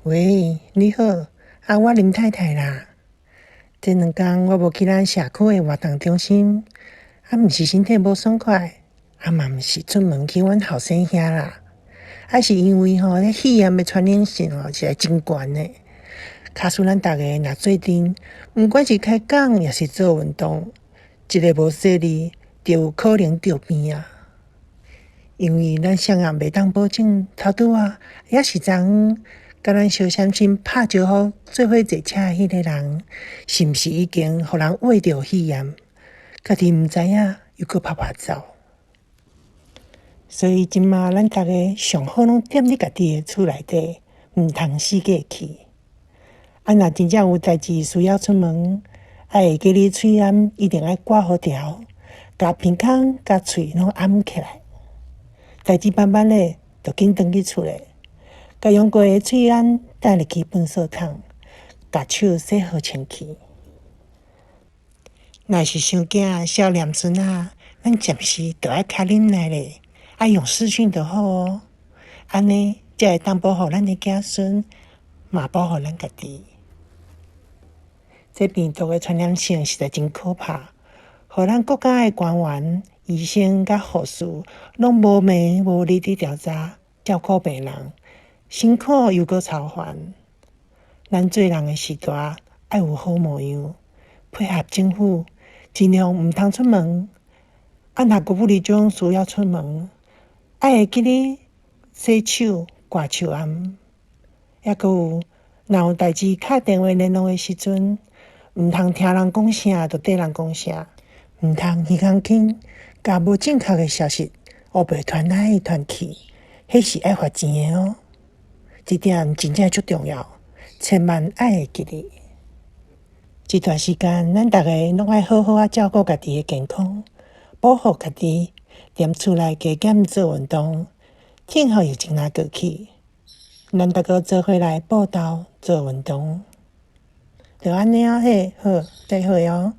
喂，你好，啊，我林太太啦。這兩工我無去咱社區的活動中心，啊，毋是身體無爽快，啊嘛毋是出門去阮後生遐啦，啊是因為吼，這肺炎的傳染性吼實在真懸的。假使咱逐个若做陣，毋管是開講抑是做運動，一个無細膩，就有可能著病啊。因為咱啥人袂當保證，頭拄仔抑是昨昏，佮咱相閃身拍招呼做伙坐車的彼个人，是毋是已經予人秽著肺炎？家己毋知影，猶閣拍拍走。所以這馬咱逐个上好攏踮佇家己的厝內底，毋通四界去。啊，若真正有代誌需要出門，愛會記得喙罨一定愛掛好牢，共鼻孔佮喙攏掩起來。代誌辦辦咧，就緊轉去厝內，共用過的喙罨擲入去糞掃桶，共手洗好清氣。若是傷驚少年孫仔，咱暫時就愛較忍耐咧，愛用視訊就好哦。按呢才會當保護咱的囝孫，嘛保護咱家己。這病毒的傳染性實在真可怕，予咱國家的官員、醫生佮護士攏無暝無日佇調查照顧病人，辛苦又閣操煩。咱做人的序大，愛有好模樣，配合政府，盡量毋通出門。啊，若閣無厘種需要出門，愛會記得洗手、掛手罨。抑閣有，若有代誌敲電話聯絡的時陣，毋通聽人講啥就綴人講啥，毋通耳空輕，共無正確的消息烏白傳來傳去，彼是愛罰錢的哦。這點真正足重要，千萬愛會記得。這段時間，咱逐个攏愛好好仔照顧家己的健康，保護家己，踮厝內加減做運動，等予疫情若過去，咱逐个做伙來報道做運動。就按呢仔嘿，好，再會哦。